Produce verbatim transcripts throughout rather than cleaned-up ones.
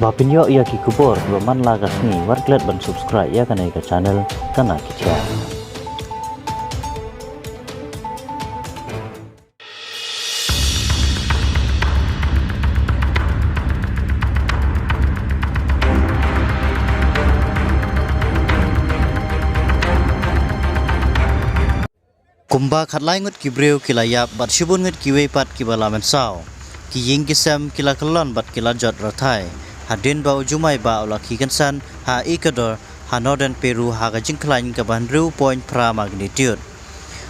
Ba pynïoh ïa ki khubor kiba man la ka sngi, wat klet ban subscribe ïa kane ka channel Kana Ki Jia. Kumba khatlai ngut ki briew ki la ïap bad shibun ngut kiwei pat kiba la mynsaw. Ki ïing ki sem ki la kyllon bad ki la jot rathai hadien ba u jumai bah u la khie kynsan ha Ecuador, ha Northern Peru, ha ka jingkhlaiñ kaba hynriew point phra magnitude.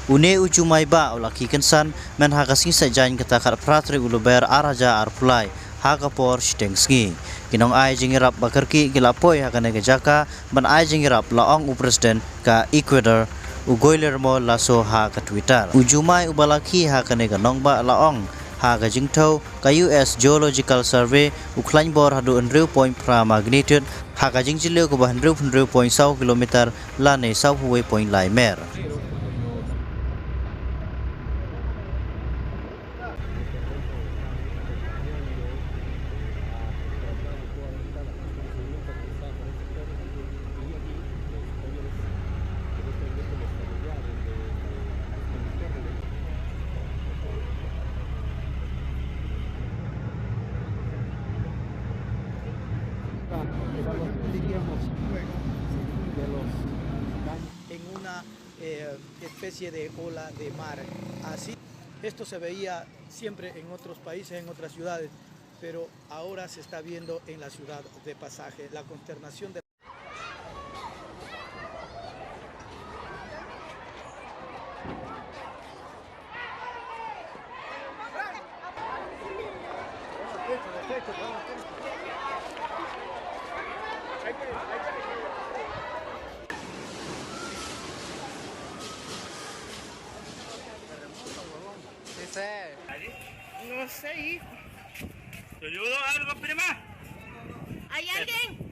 Une u jumai bah u la khie kynsan mynha ka sngi Saitjaiñ, kata khatphra tarik u Lber ar hajar arphew lai, ha ka por shiteng sngi. Ki nongai jingïarap ba kyrkieh ki la poi ha kane ka jaka ban ai jingïarap, la ong u President ka Ecuador, u Guillermo Lasso, ha ka Twitter. U jumai uba la khie ha kane ka nongbah, la ong ha ka jingthew ka U S Geological Survey, u khlaiñ bor haduh hynriew point phra magnitude ha ka jingjylliew kaba hynriew, hynriew point saw kilometer lane sawphew wei point lai mer. En una eh, especie de ola de mar. Así, esto se veía siempre en otros países, en otras ciudades, pero ahora se está viendo en la ciudad de Pasaje. La consternación de No sé, hijo. ¿Te ayudo algo, prima? ¿Hay alguien?